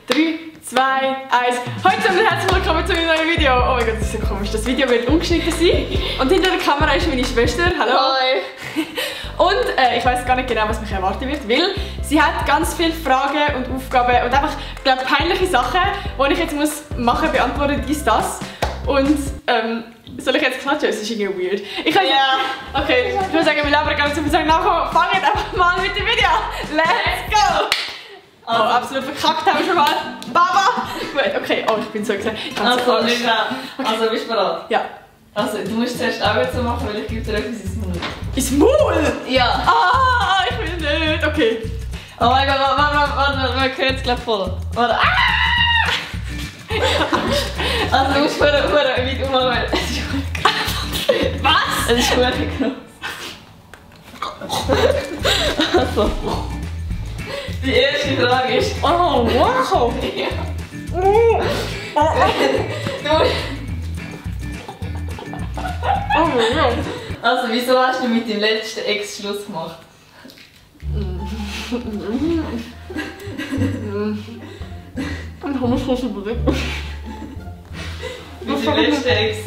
3, 2, 1. Heute zusammen herzlich willkommen zu einem neuen Video. Oh mein Gott, das ist so komisch. Das Video wird ungeschnitten sein. Und hinter der Kamera ist meine Schwester. Hallo. Hi. Und ich weiß gar nicht genau, was mich erwarten wird, weil sie hat ganz viele Fragen und Aufgaben und einfach, ich glaube, peinliche Sachen, die ich jetzt muss machen, beantworten, das. Und soll ich jetzt klatschen? Es ist irgendwie weird. Ja. Okay, ich würde sagen, wir labern ganz viel sagen, nachher fangen einfach mal mit dem Video. Let's go! Oh, absolut verkackt haben wir schon mal. Baba! Gut, okay. Oh, ich bin so excited. Also, also, bist du bereit? Ja. Also, du musst zuerst Augen zu machen, weil ich gebe dir etwas ins Maul. Ins Maul? Ja. Ah, ich will nicht. Okay. Oh mein Gott, warte, man hört es gleich voll. Warte. Ah! Also, du musst weit ummachen. Was? Es ist gut groß. Also. Die erste Frage ist... Oh, wow! Ja. Oh. Du musst... Oh mein Gott. Also, wieso hast du mit dem letzten Ex Schluss gemacht? Und Hummus muss ich bewegen. Mit dem letzten Ex?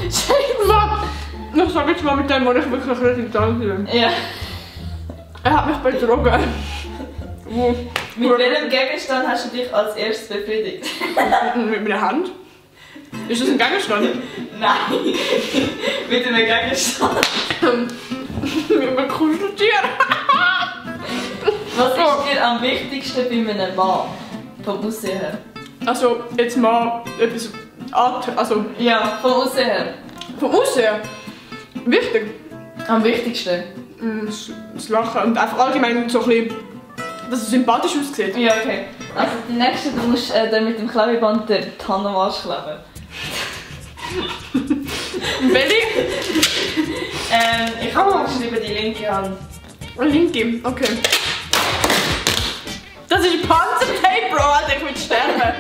Scheiße! Ich sag jetzt mal mit dem, wo ich wirklich richtig dankbar bin. Ja. Er hat mich betrogen. Mit welchem Gegenstand hast du dich als erstes befriedigt? Mit meiner Hand? Ist das ein Gegenstand? Nein! Mit einem Gegenstand. Mit einem Kuscheltier. Was ist dir am wichtigsten bei einem Mann? Vom Aussehen her. Also, jetzt mal etwas. Also, Ja, vom Aussehen her. vom Aussehen. Wichtig. Am wichtigsten? Das Lachen und einfach allgemein so ein bisschen, dass es sympathisch aussieht. Ja, okay. Also, die nächste, du musst dann mit dem Klebeband die Hand am Arsch kleben. Welche? Ich habe geschrieben die linke Hand. Linke, okay. Das ist Panzertape, Bro, Alter, ich will sterben.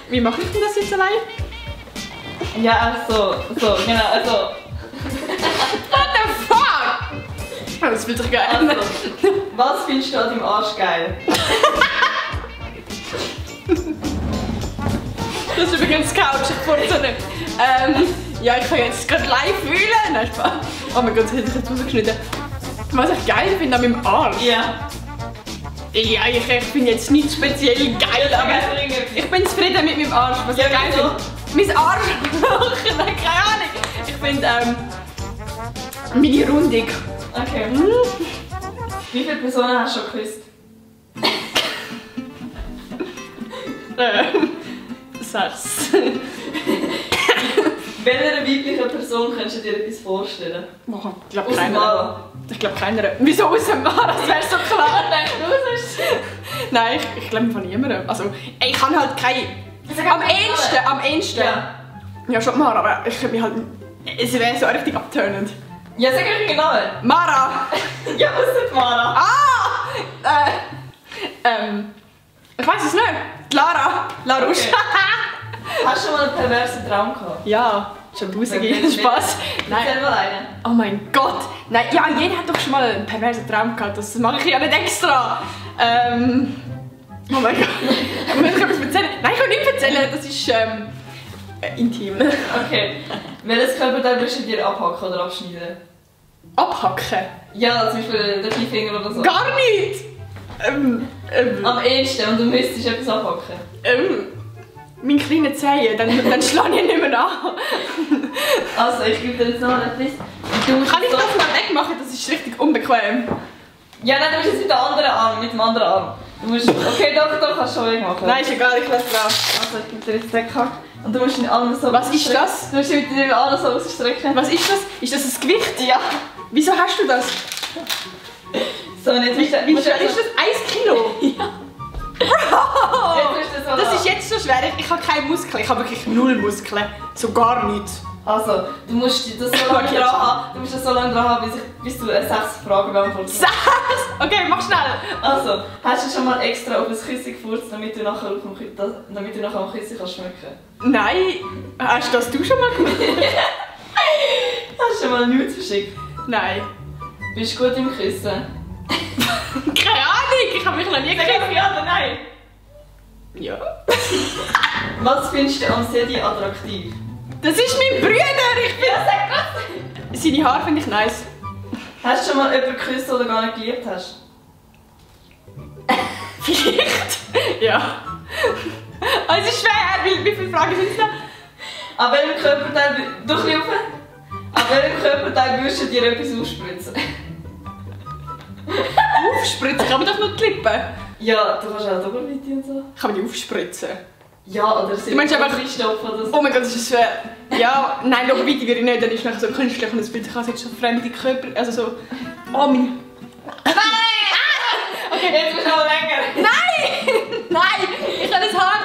Wie mache ich denn das jetzt allein? Ja, so, genau, also. What the fuck? Oh, das wird doch geil. Also, was findest du an deinem Arsch geil? Das ist übrigens Couch, ich furze nicht. Ja, ich kann jetzt gerade live fühlen. Nein, Spaß. Oh mein Gott, das hätte ich jetzt rausgeschnitten. Was ich geil finde an meinem Arsch. Ja. Ja, ich bin jetzt nicht speziell geil, aber ich bin zufrieden mit meinem Arsch. Was ich Ja, geil wieso? finde. Mein Arsch. Nein, keine Ahnung. Ich finde meine Rundung. Okay. Wie viele Personen hast du schon geküsst? 6. Welcher weiblichen Person könntest du dir etwas vorstellen? Oh, ich glaube Aus keiner. Mara. Ich glaube keiner. Wieso aus dem Mara? Das wäre so klar. Nein, ich glaube von niemandem. Also, ich kann halt keine. Am ehesten. Ja. Ja, schon Mara, aber ich könnte mich halt. Es wäre so richtig abtönend. Ja, sag mir genau. Mara! Ja, ausser Mara. Ich weiß es nicht. Lara. Larusch. Okay. Hast du schon mal einen perversen Traum gehabt? Ja, schon tausende. Spaß. Nein. Erzähl mal einen. Oh mein Gott! Nein, ja, jeder hat doch schon mal einen perversen Traum gehabt. Das mache ich ja nicht extra. Oh mein Gott. Muss ich etwas erzählen? Nein, ich kann nicht erzählen. Das ist intim. Okay. Welches Körperteil würdest du dir abhacken oder abschneiden? Abhacken? Ja, zum Beispiel den Kniefinger oder so. Gar nicht! Am ehesten und du müsstest etwas abhacken. Mein kleiner Zehen, dann schlage ich nicht mehr an. Also, ich gebe dir jetzt noch etwas. Kann ich das mal wegmachen? Das ist richtig unbequem. Ja, nein, du musst jetzt mit dem anderen Arm, Du musst... Okay, doch, kannst du schon wegmachen. Nein, ist egal, ich lasse drauf. Also, ich gebe dir jetzt den Kack. Und du musst ihn alles so... Was ist das? Du musst ihn mit dem alles so ausstrecken. Was ist das? Ist das ein Gewicht? Ja. Wieso hast du das? So, und jetzt Wie schwer ist das? 1 Kilo? Ja. Bro! Jetzt ist das so Das lang. ist jetzt so schwer. Ich habe keine Muskeln. Ich habe wirklich 0 Muskeln. So gar nichts. Also, du musst das so lange dran haben. Du musst das so lange dran haben, bis du 6 Fragen beantwortest. 6! Okay, mach schnell. Also, hast du schon mal extra auf ein Küsschen gefurzt, damit du nachher am Küsschen kannst schmecken? Nein. Hast du das schon mal gemacht? Hast du schon mal Nudes verschickt? Nein. Bist du gut im Küssen? Keine Ahnung. Ahnung, ich habe mich noch nie Sag einfach ja oder nein. Ja. Was findest du am Sedi attraktiv? Das ist mein Bruder, ich bin... Ja, sag das! Seine Haare finde ich nice. Hast du schon mal jemanden geküsst, den du gar nicht geliebt hast? Vielleicht. Ja. Also es ist schwer, wie viele Fragen sind es noch? An welchem Körperteil... Du ein bisschen rauf. An welchem Körperteil würdest du dir etwas aufspritzen? Aufspritzen? Kann man doch nur die Lippen? Ja, du kannst auch Doppelmitte und so. Kann man die aufspritzen? Ja, oder Du meinst einfach... Stopfen oder so. Oh mein Gott, das ist schwer. Ja, nein, noch weiter würde ich nicht, dann ist es so künstlich und es fühlt sich an, als hättest du so fremde Körper, also so... Oh mein... Nein! Okay, jetzt bist du noch länger. Nein! Nein! Ich habe das Haar...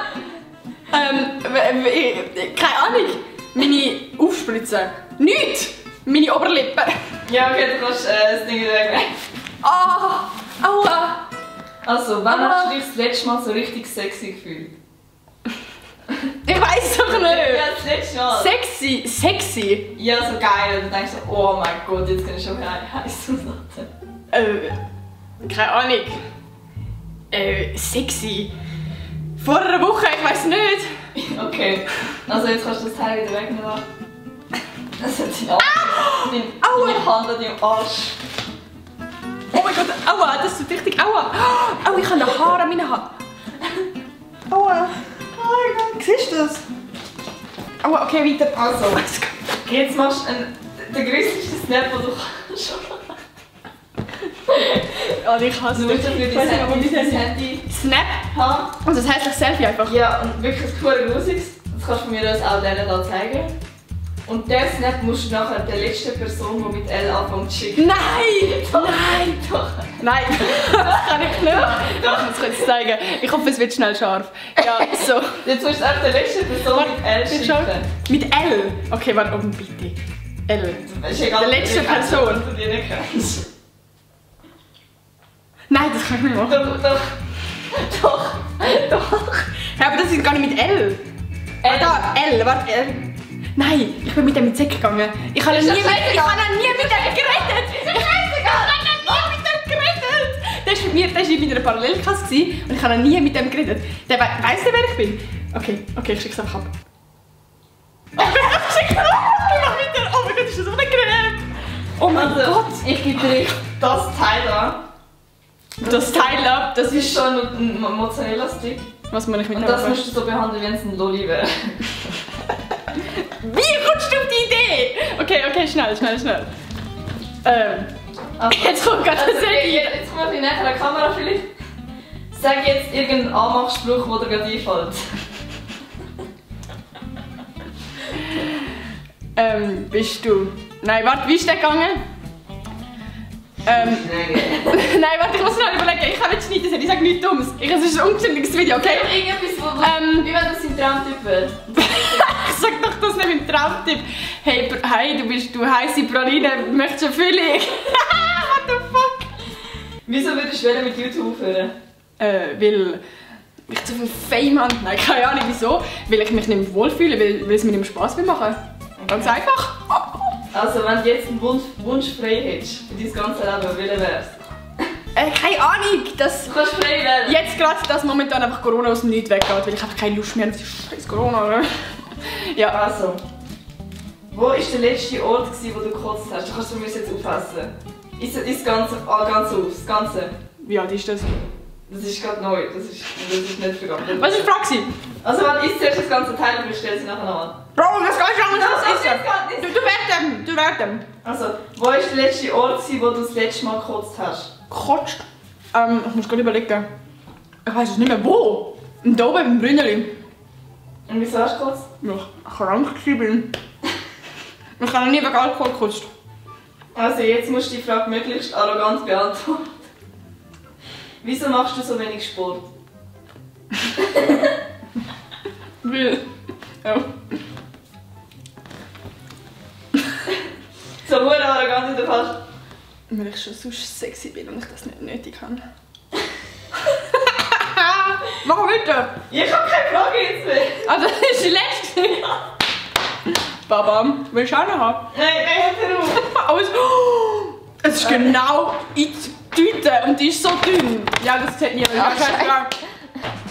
keine Ahnung. Meine Aufspritzen. Nichts! Meine Oberlippe. Ja, okay, du kannst das Ding wieder wegnehmen. Oh! Aua! Also, wann hast du dich das letzte Mal so richtig sexy gefühlt? Ich weiß doch nicht! Ja, das letzte Mal. Sexy! Sexy! Ja, so geil. Und du denkst so, oh mein Gott, jetzt kann ich schon heiß auslassen. Keine Ahnung. Sexy. Vor einer Woche, ich weiß nicht. Okay, also jetzt kannst du das Teil wieder wegnehmen. Das hat deine Hand an deinem Arsch. Oh mein Gott, aua, das tut richtig aua. Oh, ich habe noch Haare an meinen Haaren. Aua. Oh mein Gott, siehst du das? Aua, okay, weiter. Also, jetzt machst du den grössten Snap, den du kannst. Oh, ich hasse Du musst dafür dein Handy Snap? haben. Und das heisst ein Selfie einfach? Ja, und wirklich ein cooles Grusiges. Das kannst du mir das auch denen da zeigen. Und der Snap musst du nachher der letzten Person, die mit L anfängt, schicken. Nein! Nein! Doch. Nein, das kann ich nicht. Doch, das kann ich zeigen. Ich hoffe, es wird schnell scharf. Ja, so. Jetzt musst du auch der letzten Person mit L schicken. Mit L? Okay, warte, oh, bitte. L. Ist egal, Der letzte Person. Die du nicht kennst. Nein, das kann ich nicht machen. Doch. Ja, aber das ist gar nicht mit L. Da, L, warte, L. Nein, ich bin mit dem in die Säcke gegangen. Ich habe nie mit dem geredet. Ich habe noch nie mit dem geredet. Der war in meiner Parallelklasse und ich habe noch nie mit dem geredet. Der weiss nicht, wer ich bin. Okay, ich schicke es einfach ab. Oh mein Gott, ist das unangenehm. Oh mein Gott. Ich gebe dir das Teil an. Das Teil ab, Das ist schon ein Mozzarella-Stick. Was muss ich mit Und das musst du so behandeln, wenn es ein Lolli wäre. Wie kommst du auf die Idee? Okay, schnell. Jetzt kommt gerade das Handy. Jetzt kommen wir näher an der Kamera vielleicht. Sag jetzt irgendeinen Anmachspruch, der dir gerade einfällt. Bist du... Nein, warte, wie ist der gegangen? Nein, warte, ich muss noch überlegen. Ich kann nicht schneiden, ich sage nichts Dummes. Es ist ein unbestimmtes Video, okay? Irgendetwas, wie wenn das im Traumtyp wird. Ich sag doch das nicht im Traumtipp. Hey, du heisse Praline, möchtest du eine Füllung? What the fuck? Wieso würdest du mit YouTube aufhören? Weil ich zu viel Fame habe. Nein, keine Ahnung wieso. Weil ich mich nicht mehr wohlfühle, weil es mir nicht mehr Spass will machen. Ganz einfach. Also, wenn du jetzt einen Wunsch frei hättest für dein ganzes Leben, welcher wär's? Keine Ahnung, dass Du kannst frei wählen. jetzt gerade, dass momentan einfach Corona aus dem Nichts weggeht, weil ich einfach keine Lust mehr auf die scheiß Corona, oder? Ja. Also, wo war der letzte Ort, wo du gekotzt hast? Du kannst mir jetzt aufpassen. Ist das Ganze, ganz auf, das Ganze. Wie alt ist das? Das ist gerade neu, das ist nicht vergangen. Was war die Frage? Also, wenn isst zuerst das ganze Teil und ich stelle sie nachher noch an. Bro, was kannst du Das anders ist jetzt essen? Du werd dem. Also, wo war der letzte Ort, wo du das letzte Mal gekotzt hast? Gekotzt? Ich muss gerade überlegen. Ich weiß es nicht mehr. Wo? Da oben im Brünneli. Und wieso hast du gekotzt? Weil ich krank bin. Ich habe noch nie wegen Alkohol gekotzt. Also, jetzt musst du die Frage möglichst arrogant beantworten. Wieso machst du so wenig Sport? Weil... Ja. So hure arrogant wie du kannst. Weil ich schon sonst sexy bin und ich das nicht nötig habe. Mach weiter! Ich habe keine Frage jetzt mehr. Also, das ist die letzte. Babam, willst du auch noch haben? Nein, hör auf. Alles. Es ist genau in Tüte und die ist so dünn. Ja, das sieht niemand. Ja,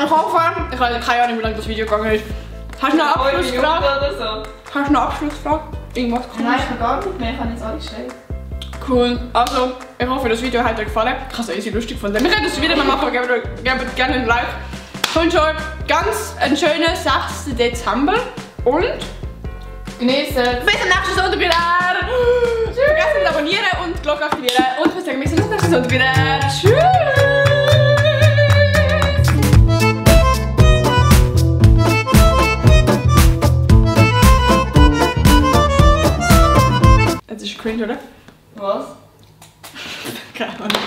Ich hoffe, ich habe keine Ahnung, wie lange das Video gegangen ist. Hast du noch eine Abschlussfrage? Oder so. Hast du noch eine Abschlussfrage? Irgendwas Cooles? Nein, ich habe gar nicht mehr. Ich habe jetzt alles gestellt. Cool. Also, ich hoffe, das Video hat euch gefallen. Ich habe es easy lustig gefunden. Wir können das wieder mal machen. Gebt gerne ein Like. Ich wünsche euch ganz einen schönen 6. Dezember. Und Genießen. bis zum nächsten Sonntag wieder. Vergesst nicht abonnieren und die Glocke aktivieren. Und wir sagen bis zum nächsten Sonntag wieder. Tschüss. Das ist cringe, oder? Was? Keine Ahnung.